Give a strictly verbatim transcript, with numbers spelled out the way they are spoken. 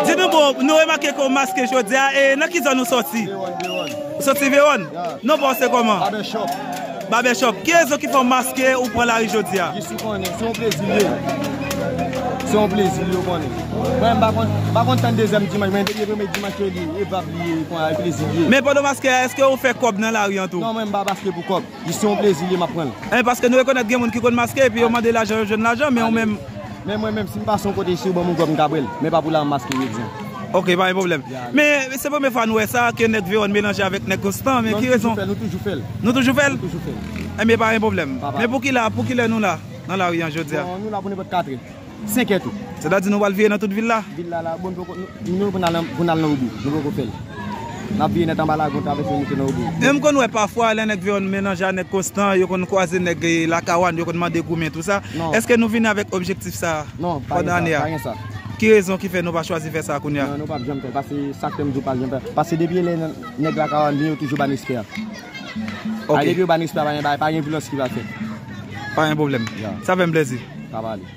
Di nou bon, nou remake ke w maske jodi a, e nan ki zòn ou sòti? Ou sòti Vewòn? Non, pa w se kòman? Barbershop. Ki rezon ki fè w maske ou pran lari jodi a? Jis ou konnen, se yon plezi l ye. Se yon plezi l ye, ou konnen. Mwen, m pa konn, m pa konn tann dezyèm dimanch, men depi premye dimanch ke li, e vab li ye, li pran plezi l ye. Men pandan w maske a, èske ou fè kòb nan lari an tou? Non, mwen, m pa maske pou kòb. Jis se yon plezi l ye, m ap pran l. E paske nou rekonèt gen moun ki konn maske, epi yo mande lajan, yo jwenn lajan, men ou menm. Men mwen menm, si m pase yon kote, si yo ban m yon kòb, m ka pran l. Men pa pou la m maske, jodi a. Ok, pa gen pwoblèm. Men se premye fwa nou wè sa, ke nèg Vewòn melanje avèk nèg Konstan, men ki rezon? Non, nou toujou fè l, nou toujou fè l. Nou toujou fè l? Nou toujou fè l. Enben, pa gen pwoblèm. Men pou ki la, pou ki lè nou la, nan lari an jodi a? Bon, nou la pou nenpòt katrè. Senkè tou. Sètadi nou pral vire nan tout vil la? Vil la, la, bon, nou, nou, nou pou n al nan, pou n al nan Obo. Nou poko fè l. N ap vire nèt anba lagon, travèse moute nan Obo. Men m konn wè pafwa, lè nèg Vewòn melanje a nèg Konstan, yo konn kwaze nèg, eh, Lakawann, yo konn mande goumen, tou sa. Non. Èske nou vini avèk objektif sa a pandan ane a? Non, pa gen sa, pa gen sa. Ki rezon ki fè nou pa chwazi fè sa kounye a? Non, nou p ap janm fè l, paske sa k fè m di w pa janm fè l. Paske depi lè nèg Lakawann vini, yo toujou ba n respè a. Ok. A, depi yo ba n respè a, pa gen, pa, pa gen vyolans ki va fèt. Pa gen pwoblèm. Ya. Sa fè m plezi. Sa va ale.